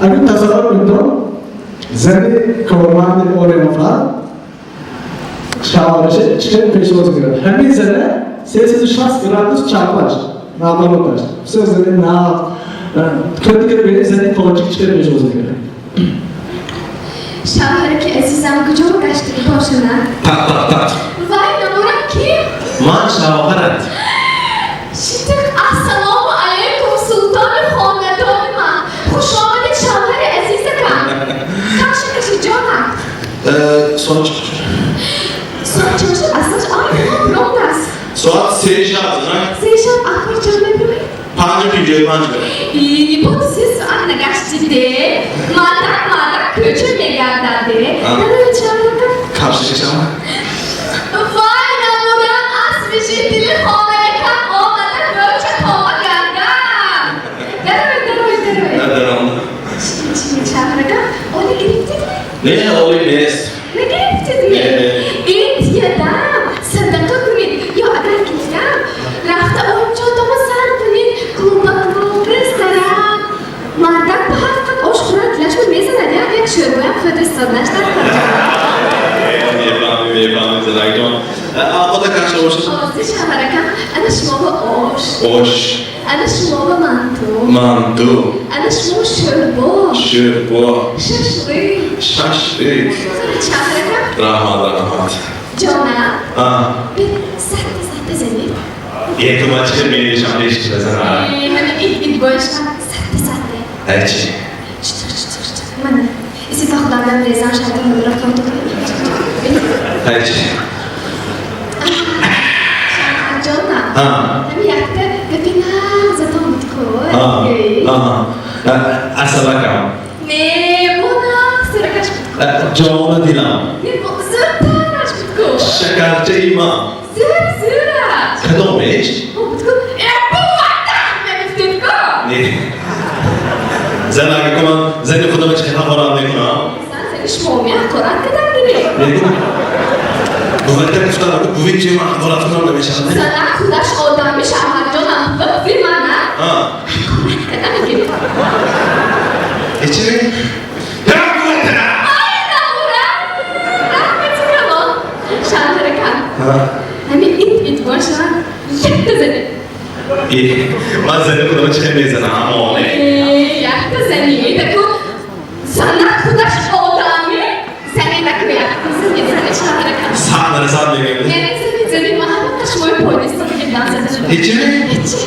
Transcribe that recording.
Агар тасаввур кунед, зани корманди Ориёнфарм шавҳараша чӣ хел пешвоз мегирад. Ҳамин зана 360 градус чапаш, наобороташ. Все зани нав кӯдикро бинед, зани тоҷик чӣ хел пешвоз мегирад. Шавҳараки азизам куҷо гаштагӣ бошана? Так, так, так. Вай, намурам, ки? Ман шавҳарат. Шитиқ, ассалому алайкум, султони хонадони ман. Хуш омадед, шавҳари азизакам. Каша каши, ҷонам. Соат Соат чанд шуд? Аслаш ай промдааст. Соат 3 шаб, зана. 3 шаб акбар чанд мебироед? 5:55. И бо 3 соат нагаштиде. Мардак, мардак кӯча мегардаде. Дароед, шавҳаракам. Кафши шашам. Вай, намурам, освежители хонаякам омада, кӯча тома гардам. Дароед, дароед, дароед. Даром. Чи, шавҳаракам, оли гирифтидми? Не, оли нест. Нагирифтидми? Не, не. Ин тиядам садақа кунед ё агар гирифтам, рафта оимҷотома сар кунед, клуба, клуб, ресторан. Мардак ба ҳақиқат ош хӯрад дилашро мезанад, як як шӯрбоям хӯрда истоднаш дар кор. Мефаҳмӣ, мефаҳмӣ, занакҷон. Худа каша бошад. Ҳозир, шавҳаракам, ана шумо ба ош. Ош. Ана шумо ба манту. Манту. Ана шумо шӯрбо. Шӯрбо. Шашлик. Шашлик. Хӯред, шавҳаракам. Раҳмат, раҳмат. Ҷонам. А. Бин, сатта сатта занед. Е, ту ман чӣ мерешам реши, зана. Ҳами ит ит боишам, сатта сатта. Ай, чӣ? Читиқ, читиқ, читиқ. Мана иси ба худамдан резам, шайтон мебирад кор. Ай, чӣ? Ҷонам. А. Ҳами якта гапи нағзатон буд ку. А. А. Асалакам. Не, бо нағзтаракаш буд ку. Ҷону дилам. Не, бо зӯртараш буд ку. Шакарчаи ман. Зӯр, зӯраш. Кадомеш? Бо буд ку, э, бувата мегуфтед ку. Не. Зан, ага ман зани худама чӣ ҳақорат мекунам? Зани шумо ҳақорат кадан гиред. Бувата гуфтам, буви чи ман ҳақорат кунам, намешавад. Занак худаш одами, шавҳарҷонам, ви мана А. ҳақорат кадан гиред. Э, чи? Я, бувата! Ай, намура, раҳмати калон, шавҳаракам. Ҳамин ит ит боша, якта занед. Э, ман зани худама чӣ хел мезанам, амоне? Э, якта занед аку, занак худаш одами, занед аку, якта занед, занед, шавҳаракам. Сад нарасад мегӯям. Не, занед, занед, ман ҳама шумои пойдиста гирдан зада. Э, чи? Ҳечи.